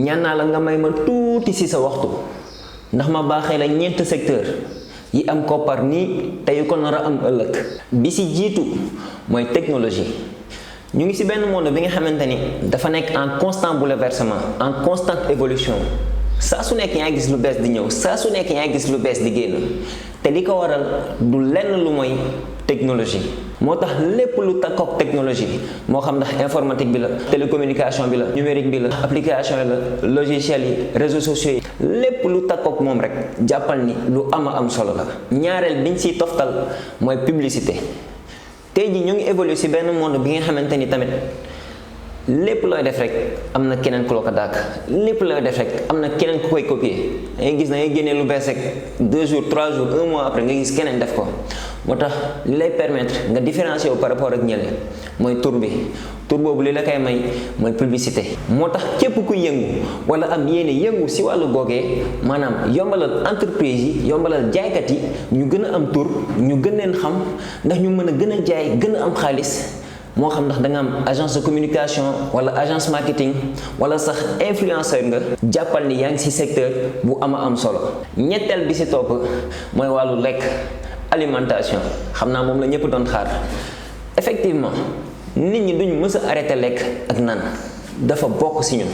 ñaan naa la nga may ma tuuti ci sa waxtu ndax ma baaxee la ñeent secteur yi am koppar nii te yu ko nar a am ëllëg. bi ci jiitu mooy technologie. ñu ngi ci benn monde bi nga xamante ni dafa nekk en constant bouleversement, en constante évolution. saa su nekk yaa gis lu bees di ñëw, saa su nekk yaa gis lu bees di génn te li ko waral du lenn lu mooy technologie. moo tax lépp lu takkook technologie bi moo xam ndax informatique bi la, télécommunication bi la, numérique bi la, application yi la, logiciel yi, réseaux sociaux yi, lépp lu takkook moom rek jàppal ni lu am solo la. ñaareel biñ ciy toftal mooy publicité. tey ji ñu ngi évoluer ci benn monde bi nga xamante ni tamit lépp looy def rek am na keneen ku la ko dàkk, lépp looy def rek am na keneen ku koy copier. da ngay gis da ngay génnee lu bees rek 2 jours 3 jours 1 mois après nga gis keneen def ko. moo tax li lay permettre nga différencier wu par rapport ak ñële mooy tur bi. tur boobu li la koy may mooy publicité. moo tax képp ku yëngu wala am yéene yëngu ci wàllu googee maanaam yombalal entreprise yi, yombalal jaaykat yi ñu gën a am tur, ñu gën leen xam ndax ñu mën a gën a jaay, gën a am xaalis. moo xam ndax da nga am agence de communication wala agence marketing wala sax influenceur nga, jàppal ni yaa ngi ci secteur bu am solo. ñetteel bi ci topp mooy wàllu lekk, alimentation. xam naa moom la ñëpp doon xaar. effectivement nit ñi duñu mës a arrêté lekk ak naan, dafa bokk ci ñun.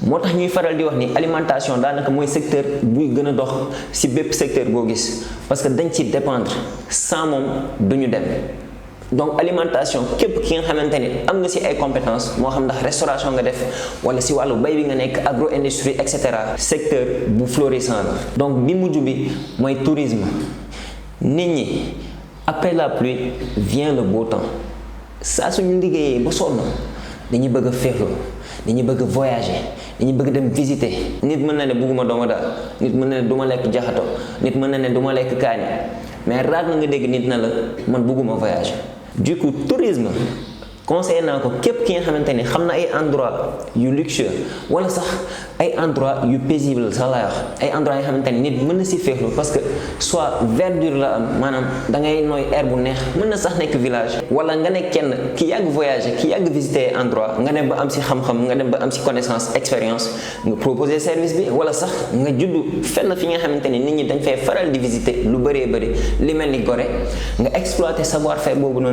moo tax ñuy faral di wax ni alimentation daanaka mooy secteur buy gën a dox ci bépp secteur boo gis parce que dañ ci dépendre, sans moom duñu dem. donc alimentation képp ki nga xamante ni am nga ci ay compétences moo xam ndax restauration nga def wala ci wàllu bay bi nga nekk, agro industrie et cetera, secteur bu florissant la. donc bi mujj bi mooy tourisme. nit ñi après la pluie vient le beau temps. saa suñu liggéeyee ba sonn dañuy bëgg a féexlu, dañuy bëgg a voyager, dañuy bëgg dem visiter. nit mën na ne bugguma dooma daal, nit mën na ne du ma lekk jaxato, nit mën na ne du ma lekk kaani, mais raar na nga dégg nit na la man bugguma voyager. du coup tourisme conseillé naa ko képp ki nga xamante ni xam na ay endroit yu luxueux wala sax ay endroit yu paisible sax laay wax, ay endroit yoo xamante ni nit mën na ci féexlu parce que soit verdure la am, maanaam da ngay nooy air bu neex. mën na sax nekk village wala nga nekk kenn ki yàgg voyager, ki yàgg visiter endroit, nga dem ba am ci xam-xam, nga dem ba am ci connaissance, expérience, nga proposer service bi. wala sax nga juddu fenn fi nga xamante ni nit ñi dañ fay faral di visiter lu bëree bëri li mel ni Gorée, nga exploiter savoir-faire boobu noonu